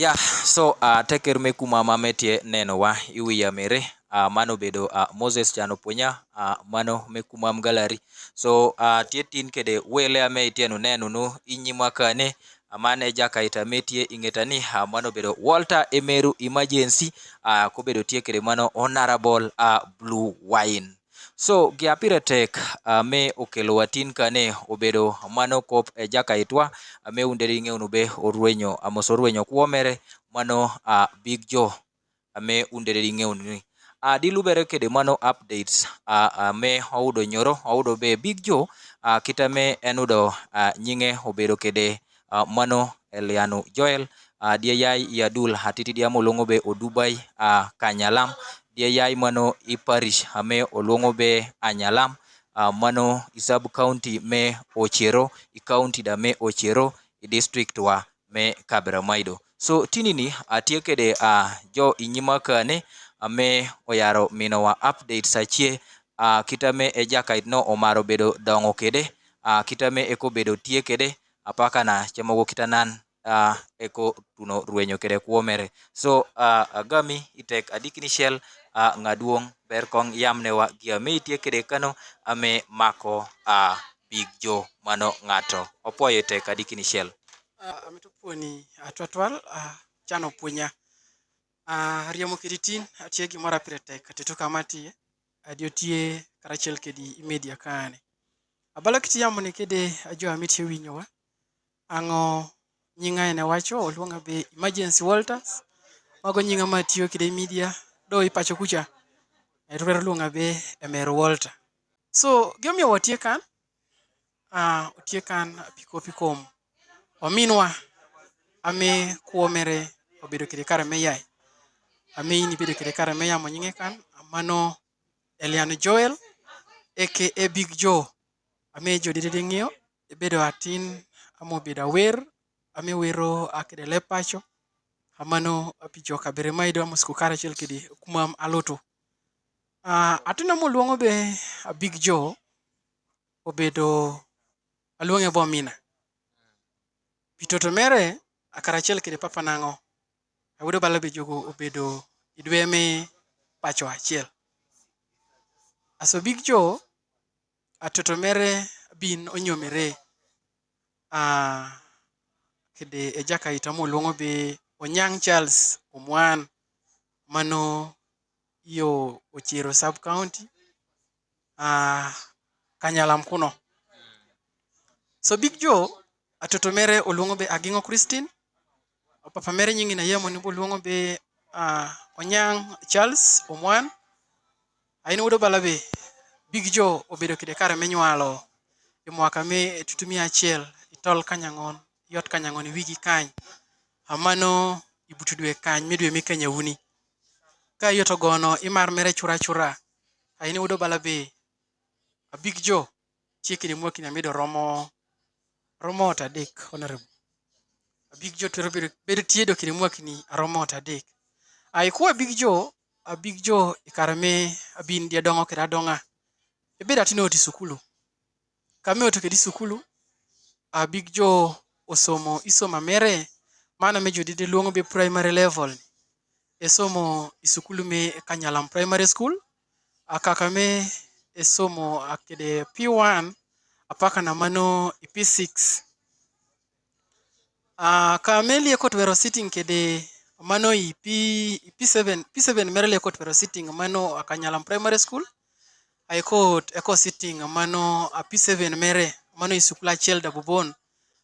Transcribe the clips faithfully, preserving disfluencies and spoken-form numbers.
Ya, so, ah, teker me kumam ame tye neno wa, i wiya mere, ah, mano bedo, ah, Moses Can Opuonya, ah, mano me kumam galari. So, ah, tye tin kede wele ame itye neno nu i nyima kane, ah, mano e jakayta me tye i ngeta ni, ah, mano bedo Walter Emeru Emergency, ah, kobedo tye kede mano Honorable, ah, Blue Wine. So, gi apire tek, ah, me okelo wa tin kane obedo mano kop e jakaytwa, ah, me un de ringe unu be orwenyo, ah, mos orwenyo kwo mere mano, ah, Big Joe, ah, me un de ringe unu ni. Ah, di lubere kede mano updates, ah, ah, me waudo nyoro, waudo be Big Joe, ah, kite me en udo, ah, nyinge obedo kede, ah, mano Elianu Joel, ah, di e yai i Adul, ah, titi di amo luongo be Odubai, ah, Kanyalam, di e yai mano i parish, ah, me oluongo be Anyalam, ah, mano i sub county me Ochiero, i county da me Ochiero, i district wa me Kaberamaido. So, tinini, ah, atye kede, ah, jo i nyima kane, ah, me oyaro mino wa updates acie, ah, kite me e jakayt no omaro bedo dongo kede, ah, kite me eko bedo tye kede, apaka na ce mogo kite nan, ah, eko tuno rwenyo kede kwo mere. So, ah, agami i tek adikini ciel, ah, ng'a duong' ber kong yam ne wa gi ame itye kede kano ame mako, ah, Big Joe mano ng'ato. Opwoyo i tek adikini ciel. Ah, amito pwoni, ah, twatwal, ah, Can Opuonya. Ah, riemo kedi tin, atye gi mor apire tek, ateto kama atye, adi otye karachiel kedi i media kane. Abalo kiti yamo ni kede ajo ame tye winyo wa. Ang'o nyinga en e wacho, oluonga be Emergency Walters. Mago nyinga ma atiyo kede i media, do i pacho kucha. E rwer luonga be Emer Walter. So, gimomiyo watye kan, ah, otye kan apiko apiko ominwa, ame kwo mere obedo kede kare me yai. Ame in ibedo kede kare me yamo nyinge kan, mano Elian Joel, A K A Big Joe. Ame jo dede ng'iyo, ibedo atin, amo bedo awer, ame wero akede lep pacho, amano apijo kabere ma ido amo suku karachiel kedi kumam alutu. Ah, atin amo luongo be a Big Joe, obedo aluonge bo mina. Pi toto mere, a karachiel kede papa nang'o. Awudo bala be jogo obedo i dwe me pacho achiel. Aso Big Joe, a toto mere bin onyomere. Ah, kede e jakayta mo luongo be Onyang' Charles Omwan, mano yo Ochiero sub county, ah, Kanyalam kuno. So Big Joe, a toto mere oluongo be Aging'o Christine, papa mere nyingi na yemo ni bo luongo be, ah, Onyang' Charles Omwan. Ain wudo bala be, Big Joe obedo kede kare me nywalo, e mwaka me tutu mia achiel, i tol kanyang'on, yot kanyang'on i wigi kany. Amano i butu dwe kany, me dwe me kenya wuni. Ka yot ogono, i mar mere chura chura. Ain wudo bala be, a Big Joe, tye kede mwakini amido romo, romo ot adek, Honorable. A Big Joe twero bedo, bedo tye do kede mwakini aromo ot adek. Ai kwa Big Joe, a Big Joe i kare me abin di adongo kede adonga. Ibedo atin ot i sukulu. Kame oto kede sukulu, a Big Joe osomo i soma mere, mano me jo dede luongo be primary level. Esomo i sukulu me Kanyalam Primary School, a kaka me esomo akede P one, apaka na mano i P six. Ah, kame lie kot wero sitting kede mano i P, i P seven, P seven mere lie kot wero sitting mano a Kanyalam Primary School. Ai kot, e kot sitting mano a P seven mere, mano i sukul achiel da bubon.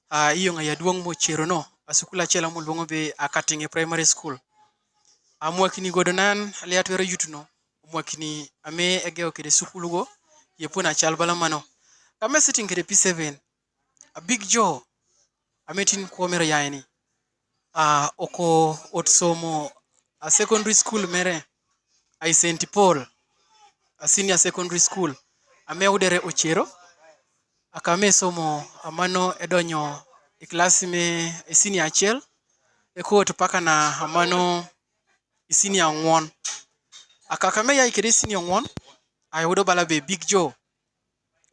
Ah, iyo ng'a yaduong' mochiero no, a sukul achiel amo luongo be a Katinge Primary School. A mwakini godo nan, lie atwero yutuno, mwakini ame egeo kede sukul go, ye puna chal bala mano. Kame sitting kede P seven, a Big Joe, ame tin kwo mere yaini. Ah, oko ot somo a secondary school mere, ai Saint Paul, a senior secondary school, ame udere Ochiero, a kame somo amano edonyo i klas me i senior achiel, e kot paka na amano i senior ang'wen. A kaka me yai kede i senior ang'wen, ai wudo bala be Big Joe,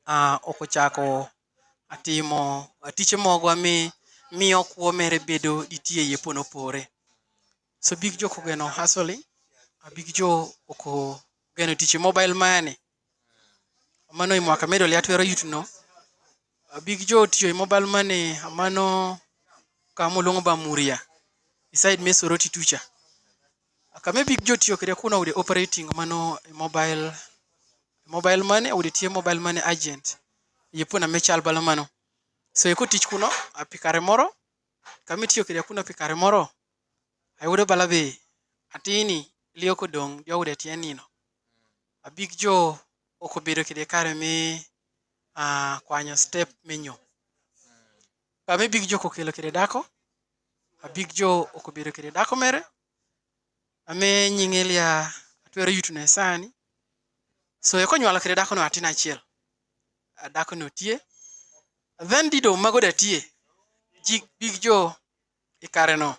ah, oko chako atimo, ah, tije mogo ame miyo kwo mere bedo di tye ye pono pore. So bïg jo oko geno hustling, a bïg jo oko geno tich i mobile money. Mano i mwaka me dole atwero yutno. A bïg jo tiyo i mobile money, a mano ka mo lwongo ba Muria. I side me Soroti tucha. A kame bïg jo tiyo kede kuno wode operating mano i mobile, mobile money, wode tiye mobile money agent. Ye puna me chal bala mano. So eko tich kuno, a pi kare moro, kame tiyo kede kuno pi kare moro. Ai wode bala be, atini, liyo ko dong, jo wode tiye nino. A bïg jo oko bedo kede kare me, a, kwanyo step me nyo. Kame bïg jo oko kelo kede dako, a bïg jo oko bedo kede dako mere, ame nyinge lia atwero yutno e sani. So eko nywalo kede dako no atin achiel. A dako no tiye. Then dido mago da tiye. Ji, bïg jo i kare no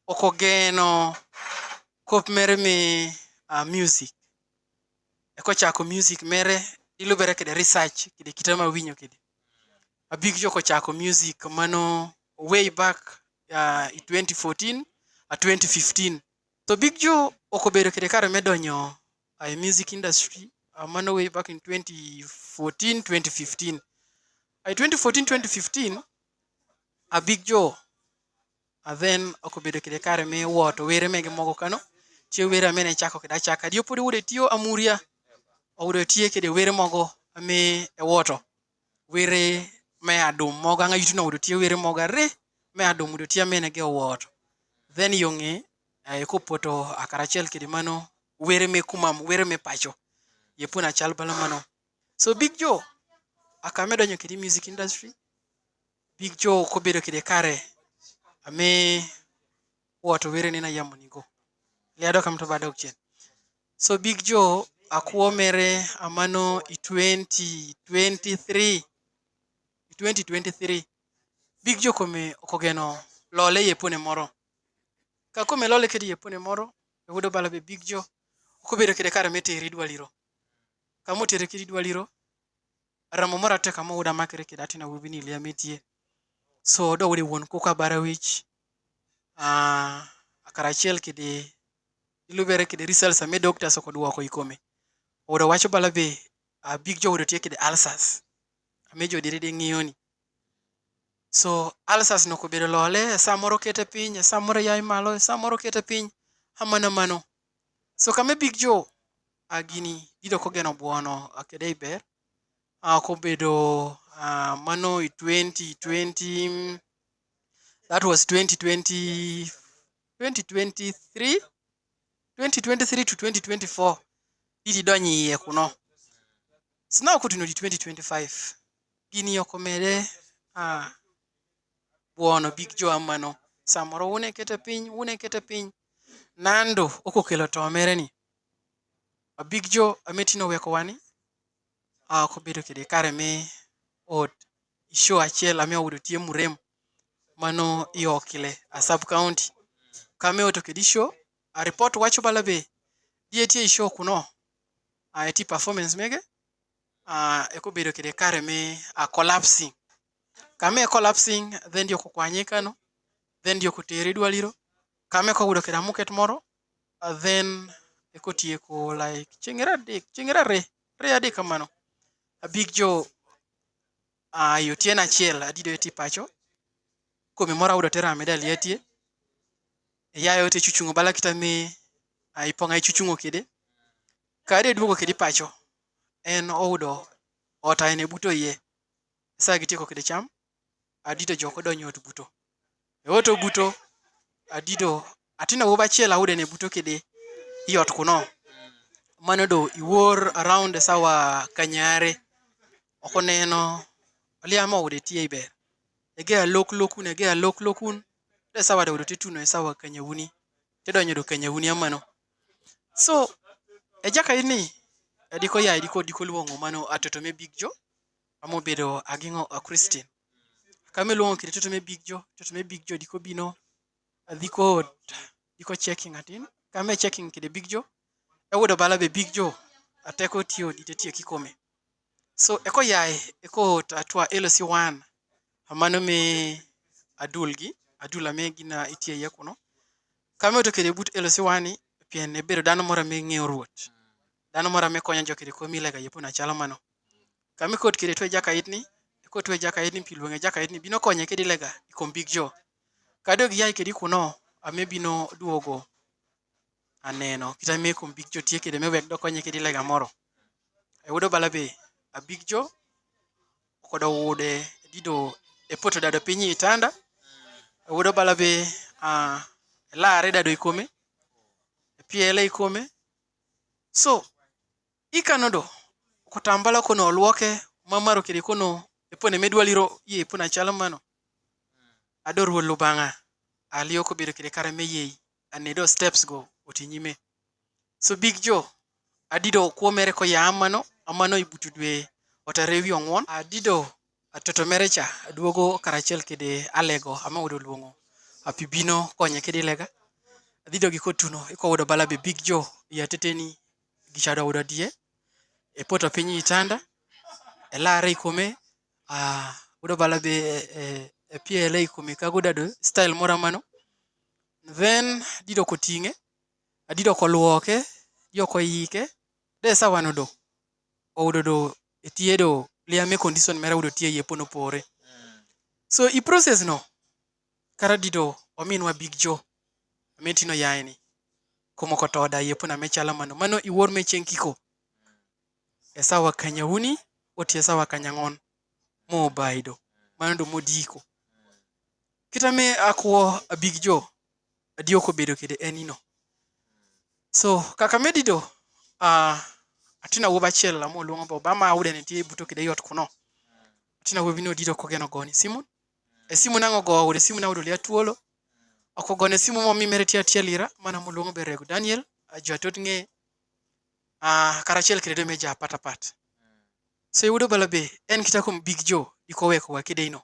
oko geno kop mere me, a, music. Eko chako music mere, ilubere kede research, kede kite ma winyo kede. A bïg jo oko chako music mano way back, a, i twenty fourteen, a twenty fifteen. To bïg jo oko bedo kede kare me donyo, a, i music industry, a, mano way back in twenty fourteen, twenty fifteen. A, i twenty fourteen, twenty fifteen, a bïg jo, a then oko bedo kede kare me woto were mege mogo kano. Tiyo were ame ne chako kede achaka. Dio podi wode tiyo Amuria. Wode tiye kede were mogo ame e woto. Were me adum mogo anga yutu na wode tiye were mogo are. Me adum wode tiye ame ne ge woto. Then yonge, a, eko poto a karachiel kede mano. Were me kumam, were me pacho. Ye puna chal bala mano. So bïg jo, a kame donyo kede music industry. Bïg jo oko bedo kede kare ame woto were ni na yamo nigo. Liado kam to badok chien. So bïg jo, a kuo mere a mano i twenty twenty-three. I twenty twenty-three. Bïg jo kome oko geno lole ye pone moro. Ka kome lole kede ye pone moro, e wudo bala be bïg jo oko bedo kede kare me teri dwaliro. Ka mo tere kede dwaliro, ramo moro ate kama wuda makere kede atina wubini lia metie. So do wudi won kuka bara wich, a, a karachiel kede ilubere kede results ame doctors oko duoko i kome. Wuda wacho bala be, a, bïg jo wuda tiye kede ulcers. Ame jo dire de ng'iyo ni. So ulcers no oko bedo lole, e samoro kete piny, e samoro yai malo, e samoro kete piny, a mano mano. So kame bïg jo, a gini dido ko geno buono, a kede iber. A, oko bedo, a, mano i twenty twenty, mm, that was twenty twenty, twenty twenty-three, twenty twenty-three to twenty twenty-four. Didi donyi iye kuno. Sina okutino di twenty twenty-five. Gini oko mede, a, buono bïg jo a mano. Samoro wune kete piny, wune kete piny. Nando oko kelo to mere ni. A bïg jo ame tino weko wani. A, oko bedo kede kare me ot i show achiel ame wudo tiye Murem. Mano i Okile, a sub county. Kame oto kede i show, a report wacho bala be, die tiye i show kuno. A, eti performance mege, a, eko bedo kede kare me, a, collapsing. Kame collapsing, then dio ko kwanye kano, then dio ko tere dwaliro. Kame ko wudo kede amuket moro, a, then eko tieko like chieng' adek, chieng' are, are adek kamano. A bïg jo, a, yo tien achiel, adido eti pacho. Kome moro awudo tera ameda lietie. E yayo te chuchungo bala kita me, a, ipong'a ichuchungo kede. Kade duogo kede pacho. En owudo ot a en e buto iye. Sa gitieko kede cham, adido joko donyo ot buto. E ot buto, adido, atina wuoba achiel awude ne buto kede i ot kuno. Mano do iwuor around e sawa kanyare. Ok oneno, oliamo wude tiye iber. Ege alok lokun, ege alok lokun. De sawa de wudo tituno e sawa kanyawuni. Tidonyo do kanyawuni a mano. So, e jaka ini, e diko ya, e diko, diko luongo mano a toto me bïg jo, amo bedo aging'o a Christian. Kame luongo kede toto me bïg jo, toto me bïg jo diko bino, a diko, diko checking atin, kame checking kede bïg jo, e wudo bala be bïg jo, a teko tiyo dite tiyo kikome. So, eko yaye, eko ta twa L C one. A mano me adulgi, adula me gina itiye ye kuno. Ka me oto kede but L C one ni, pien ebedo dano moro me ng'eyo Ruoth. Dano moro me konyo jo kede komi lega yie puna chalo mano. Ka me kot kede twe jaka itni, kot twe jaka itni pi luonge jaka itni bino konye kede lega i kom Big Joe. Ka dog yai kede kuno, ame bino duogo aneno. Kit ame kom Big Joe tye kede me wek dog konye kede lega moro. Ewudo bala be, a Big Joe, okodo wude dido epoto dado piny i tanda. Ewudo bala be, a, elare dado i kome. Epiele i kome. So, i kano do, okotambala kono oluoke, mamaro kede kono, epone medwaliro, yie epona chalo mano. Ador Ruoth Lubanga, aliyo kobedo kede kare me yei, ane do steps go oti nyime. So Big Joe, adido kuo mere koya amano, amano i butu dwe ot ariyo wi ang'wen. Adido atoto mere cha, aduogo karachiel kede alego, ama wudo luongo. Api bino konye kede lega. Adido gi kotuno, iko wudo bala be Big Joe, ya teteni, gicha do wudo die. Epoto piny i tanda, elare i kome, a, wudo bala be, e, e, epiele i kome, ka guda do, style moro amano. Then, dido koting'e, adido koluoke, yo koyike, de sawa no do. Owudo do, etie do, lia me condition mera wudo tie yie pono pore. So, i process no, kara dido, ominwa Big Joe, ame tino yaini. Komo kotoda yie pona me chala mano. Mano i wor me cheng kiko. Esawa kanya uni, oti esawa kanya ng'on. Mo baido. Mano do mo diko. Kit ame akwo a Big Joe, adiyo kobedo kede enino. So, kaka me dido, a, atin awobi achiel amo luongo bo, ba ma awude ne tie buto kede yot kuno. Atin awobi no dido kogeno goni simu. E simu nang'o go, wude simu na wudo lia tuolo. Oko gone simu mo mi mere tie achiel ira, mana mo luongo be Rego Daniel, a jo atot ng'e, a, karachiel kede do me ja pat apat. So, iwudo bala be, en kit a kom Big Joe, iko weko wa kede ino.